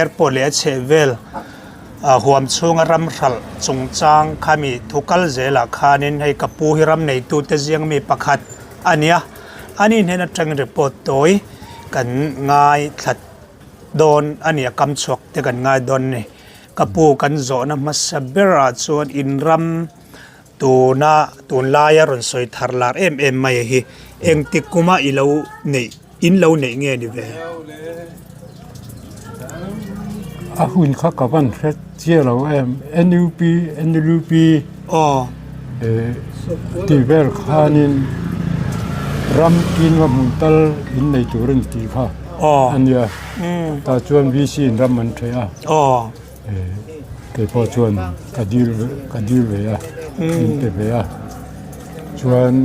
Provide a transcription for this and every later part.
Airport leh a chhehvel huam chhunga ram hralh chungchang khami thu kal zelah khanin hei ka pu hi ram neitute ziang mi pakhat a nia ani hnen atangin report tawi kan ngai thla dawn a ni a kam chhuak te kan ngai dawn a ni ka pu kan zawhna hmasa berah chuan in ram tuna tunlaia rawn sawi thar lar em em mai hi engtik kuma i lo neih. In lo neih nge ni ve? A hun kha ka van hre chiah lo em NUP NLUP aw tih vel khanin ram tin va hmun tal in nei tur a ni tih kha a nia tah chuan VC in ram an ṭheh a kei pawh chuan ka dil ka dil ve a min pe ve a chuan.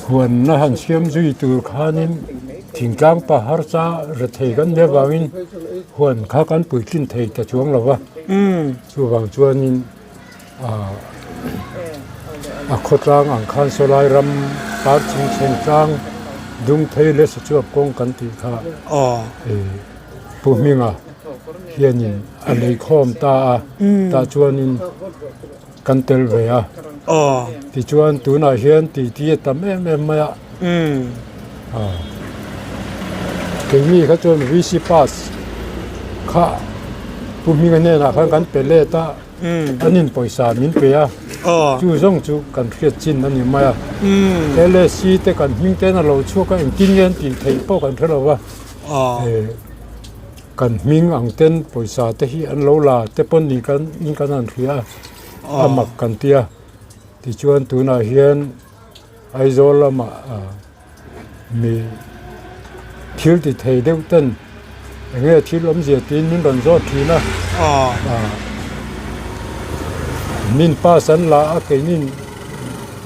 Huanna han siam zui tur khanin thingtlang pa harsa rethei kan nih avangin huan kha kan puitlin thei ta chuang lo va, chuvang chuanin ah a khawtlang ang khan sawlai ram par chhing chheng tlang dung phei leh sachuap kawng kan tih kha Pu Hminga hianin a lei khawm ta a, tah chuanin. Kan tel ve a. Aw. Tichuan tunah hian titi a tam em em mai a. Umm. Aw. Keini kha chuan VC pass kha Pu Hminga hnenah khan kan pe let a. Umm. An in pawisa min pe a. Aw. Chu zawng chu kan hriat chin a ni mai a. Umm. LSC te kan hming ten a lo chhuak a engtin nge an tih theih pawh kan hre lo va. Aw. Kan hming ang ten pawisa te hi an lo la te pawn ni kan in kan han hria a, a mak kan ti a. Tichuan tunah hian Aizawl lamah mi thil ti thei deuh ten eng nge thil awmzia tiin min rawn zawt thin a. Min pass an la a keinin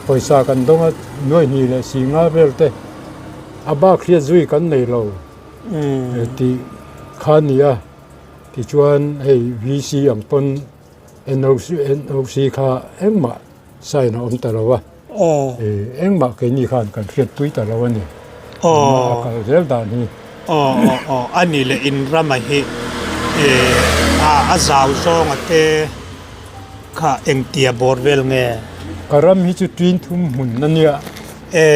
pawisa kan dawng a nuai hnih leh si nga vel te a bak hriat zui kan nei lo. Tih kha a ni a, tichuan hei VC ang pawn NOC NOC kha engmah sign a awm ta lo a, engmah keini khan kan hriatpui ta lo a ni, a kal zel dan hi. Aw aw aw a ni leh in rama hi a zau zawnga te kha engtia bawr vel nge? Ka ram hi chu tin thum hmun a nia. E.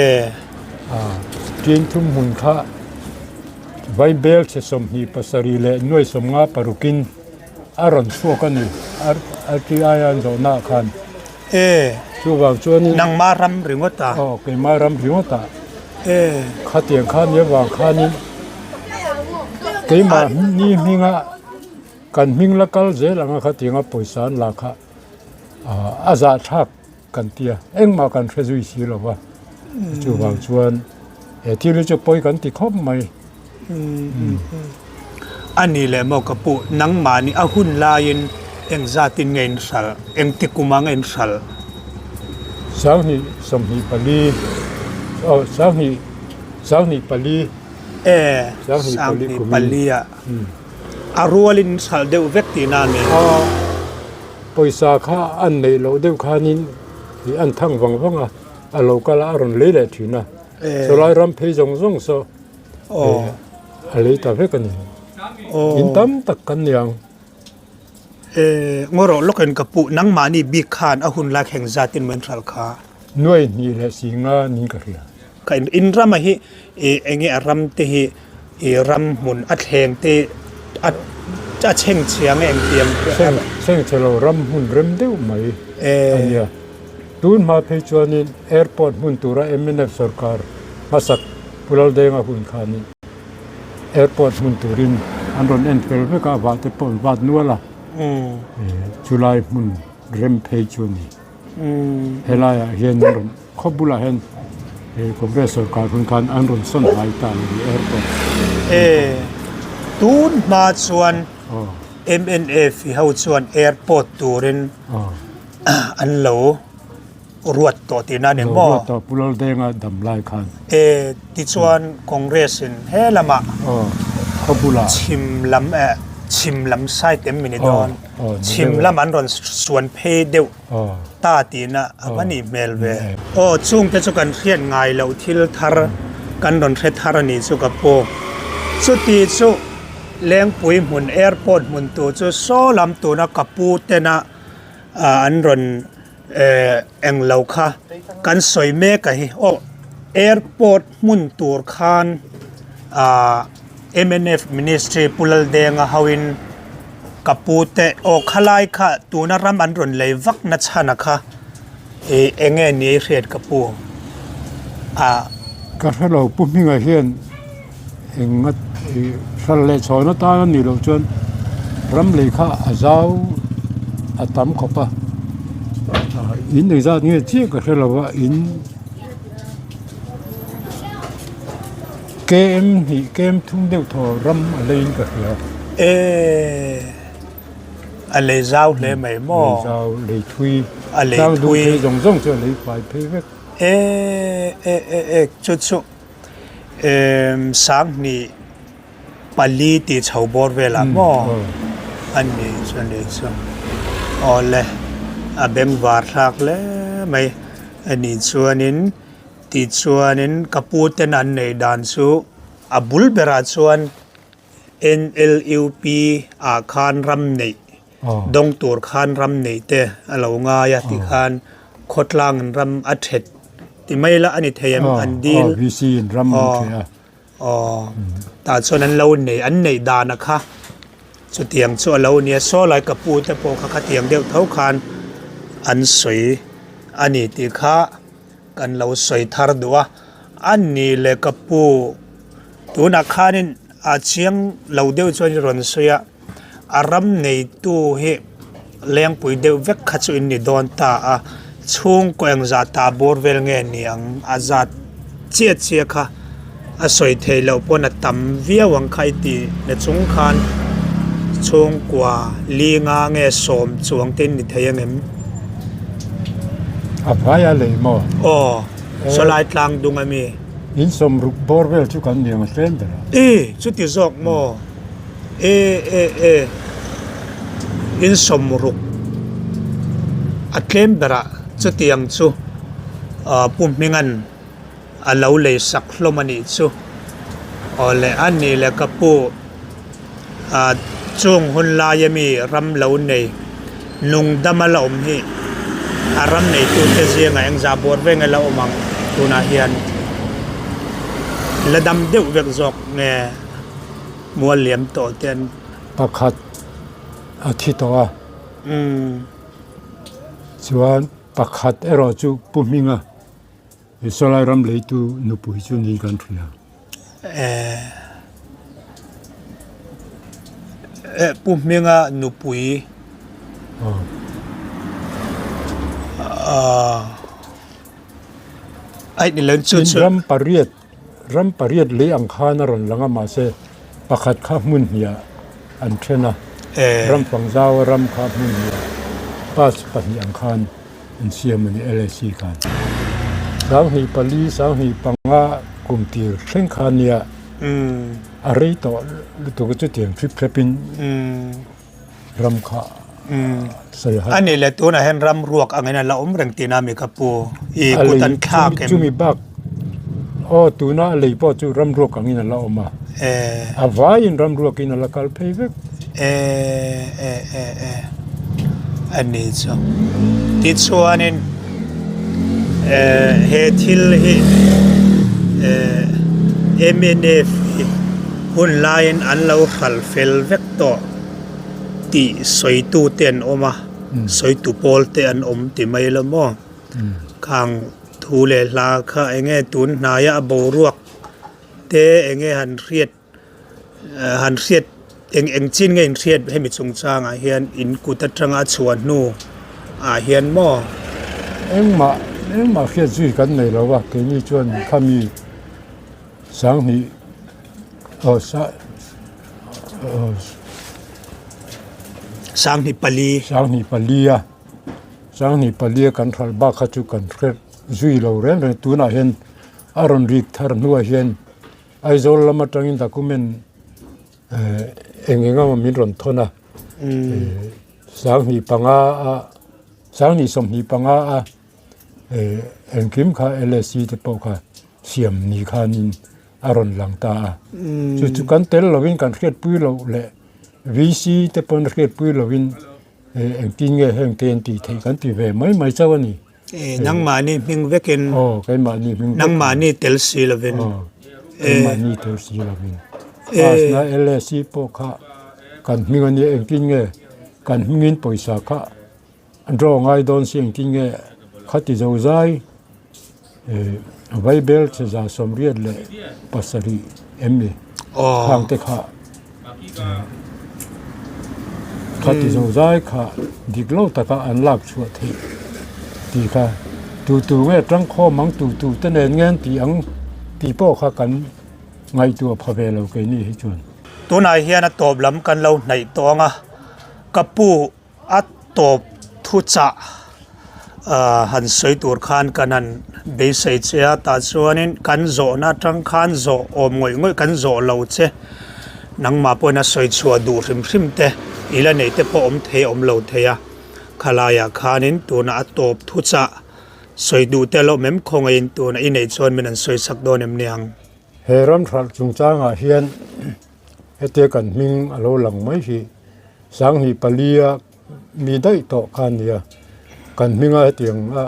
Tin thum hmun kha Vaibel chhe 27 leh nuai 56 parukin a rawn chhuak a ni, RTI a an zawhnaah khan. E. Chuvang chuanin. Nangma ram ringawt a? Aw, keima ram ringawt a. E. Khatiang kha nia vang khanin keimah ni hminga kan hming la kal zel anga khatianga pawisa an la kha a zahthlak. Kan ti a, engmah kan hre zui si lo va, chuvang chuan he thil hi chu pawi kan ti khawp mai. A ni leh maw ka pu, nangmahni a hun laiin engzatin nge in hral, engti kuma nge in hral? 2024, aw sanghnih, 24. E, 24 ah a rualin in hral deuh vek tihna a ni. Pawisa kha an neih loh deuh khanin ih an thang vang vang a, a lo kal a, a rawn lei leh thin a. Chawlai ram phei zawng zawng saw a lei ta vek a ni. In tam tak kan ni ang. Ngaw rawh lawkin ka puh nangmahni bik khan a hun lai thleng zatin maw in hralh kha? Nuai hnih leh si nga niin ka hria. Ka in rama hi eng nge a ram te hi i ram hmun a thleng te a a chheng chhia nge engtiang Chheng chheng chhe lo ram hmun rem deuh mai a nia. Tun hma phei chuanin airport hmun tura mnf sorkar hmasak Pu Laldenga hun khanin airport hmun turin an rawn en fel vek a, a vah te pawh an vat nual a, chulai hmun rem phei chu a ni. Helaiah hian an rawn khaw bulah hian he Congress sorkar hun khan an rawn sawn hlai ta a ni airport. E tun hma chuan MNF hi ho chuan airport turin an lo ruat tawh tihna a ni maw? Ruat tawh Pu Laldenga dam lai khan. E tichuan Congress in he lamah khaw bulah chhim lam chhim lam side em mi ni dawn. Chhim lam an rawn suan phei deuh ta tihna a va nih hmel ve. Aw chungte chu kan hriat ngai loh thil thar kan rawn hre thar a nih chu ka pu. Chuti chu Lengpui hmun airport hmun tur chu saw lam tuna ka pu tena an rawn eng lo kha kan sawi mek a hi aw airport hmun tur khan ah mnf ministry Pu Laldenga hoin ka pu te aw khalai kha tuna ram an rawn lei vak na chhan a kha ih eng nge ni hriat ka pu ah. Ka hrelo Pu Hminga hian. Eng a ih hral leh chhawn atan a nih loh chuan ram lei kha a zau a tam khawp a in engzat nge chiah ka hre lo a in km hnih km thum deuh thaw ram a leiin ka hria. Eee a lei zau hle mai maw? Lei zau lei thui a lei thui phei zawng zawng chu a lei fai phei vek. Eee e e e chu chu. Sanghnih pali tih chho bawr velah maw a ni chu a ni chu awle a bengvar thlak hle mai a nih chuanin tichuanin ka pu ten an neih dan chu a bul berah chuan N_L_U_P ah khan ram neih Dawng tur khan ram neih te a lo ngai a ti khan khawtlang in ram a that ti mai la a ni thei em an dil aw tah chuan an lo nei an neih dan a kha chutiang chu a lo nia saw lai ka pu te pawh kha khatiang deuh tho khan an sawi a ni tih kha kan lo sawi thar duh a a ni leh ka pu tunah khanin a chiang lo deuh chuan i rawn sawi a. A ram neitu hi lengpui deuh vek kha chu in ni dawn ta a, chhungkaw engzah tah bawr vel nge ni ang a zat chiah chiah kha a sawi theih loh pawn a tam viau ang kha i ti na chung khan chhungkua linga nge sawm chuang te in ni thei ang em? A vai a lei maw? Aw, sawlai tlang dung a mi. In sawm ruk bawr vel chu kan ni ang a tlem ber a. I, chuti zawk maw? E e e in sawmruk a tlem berah chutiang chu ah Pu Hminga'n a lo lei sak hlawm a nih chu aw le a nih leh ka pu ah chung hun laia mi ram lo nei nung dama la awm hi a ram neitute zingah engzah bawr veng a la awm ang tunah hian la dam deuh vek zawk nge. Mual liam tawh te an. Pakhat a thi tawh a. Chuan pakhat erawh chu Pu Hminga i sawlai ram leitu nupui chu niin kan hria. Pu Hminga nupui. Aih ni lo chu chu. Ram pariat. Ram pariat lei ang khan a rawn lang a, mahse pakhat kha hmun hniah an then a, ram fangzau a ram kha hmun hniah pass pahnih ang khan an siam a ni LAC khan. 2004, 2005 kum tir thleng kha nia a rei tawh lutuk a chutiang thlip thlep in ram kha sawi a. A nih leh tunah hian ram ruak angin a la awm reng tihna mi ka pu i kut an thlak em? Chumi bak aw tuna a lei pawh chu ram ruak angin a la awm a, a vaiin ram ruakin a la kal phei vek. E e e e a ni chu tichuanin e he thil hi e mnf hi hun laiin an lo hralh fel vek tawh. Tih sawitu te an awm a, sawitu pawl te an awm ti mai lo maw? Khang thu leh hla kha eng nge tun hnaia a boruak te eng nge han hriat han hriat eng eng chin nge in hriat hemi chungchangah hian in kut atanga a chhuah hnu ah hian maw? Engmah engmah hriat zui kan nei lo a, keini chuan khami Sanghnih aw sa aw 2004. 2004 a 2004 a kan hralh bak kha chu kan hre zui lo reng reng tunah hian a rawn rik thar hnuah hian Aizawl lam atangin document eh eng eng emaw min rawn thawn a eh 2005 a 2025 a eh engkim kha LSC te pawh kha. Siam ni khanin a rawn lang ta a. Chu chu kan tel lovin kan hriatpui loh leh VC te pawn hriatpui lovin engtin nge heng te an tih theih kan ti ve mai mai chauh a ni. Nangmahni hming vekin. Aw, keimahni hming vekin. Nangmahni tel si lovin. Aw, keimahni tel si lovin. Pass na LAC pawh kha kan hming a nia engtin nge kan hmingin pawisa kha draw ngai dawn si engtin nge khati zo zai Vaibel che 187 em ni khang te kha khati zo zai kha dik lo taka an lak chhuah theih tih kha tu tu nge tangkhawm ang tu tu te nen nge an tih ang tih pawh kha kan ngaihtuah pha ve lo keini hi chuan. Tunah hian a tawp lam kan lo hnaih tawh ang a, ka pu A tawp thuchah han sawi tur khan kan han beisei che a, tah chuanin kan zawhna atang khan zawh awm ngawih ngawih kan zawh lo che, nangmah pawhin a sawi chhuah duh hrim hrim te i la nei te pawh awm thei a awm lo thei a, khalaiah khanin tuna a tawp thuchah sawi duh te lo mem khawngaihin tuna i neih chuan min han sawi sak dawn em niang. He ram hralh chungchangah hian Hetia kan hming a lo lang mai hi 2004 a mi daih tawh kha a nia, kan hminga hetiang a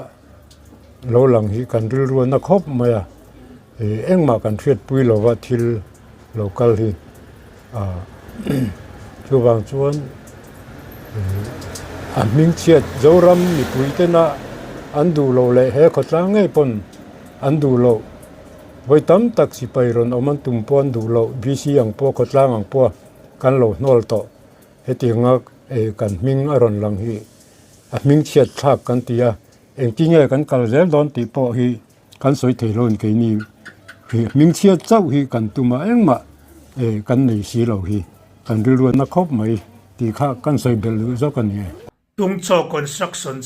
lo lang hi kan rilru a na khawp mai a, ih engmah kan hriatpui lova thil lo kal hi ah chuvang chuan ih a hming chhiat Zoram mipui tena an duh loh leh he khawtlang ngei pawn an duh loh. Vawi tam tak sipai rawn awm an tum pawh an duh loh, VC ang pawh khawtlang ang pawh kan lo hnawl tawh. Hetianga kan hming a rawn lang hi a hming chhiat thlak kan ti a, engtin nge kan kal zel dawn tih pawh hi kan sawi thei lo in keini hi hming chhiat chauh hi kan tum a, engmah kan nei si lo hi kan rilruatna khawp mai tih kha kan sawi belh duh zawk a ni e. Tungchaw Construction.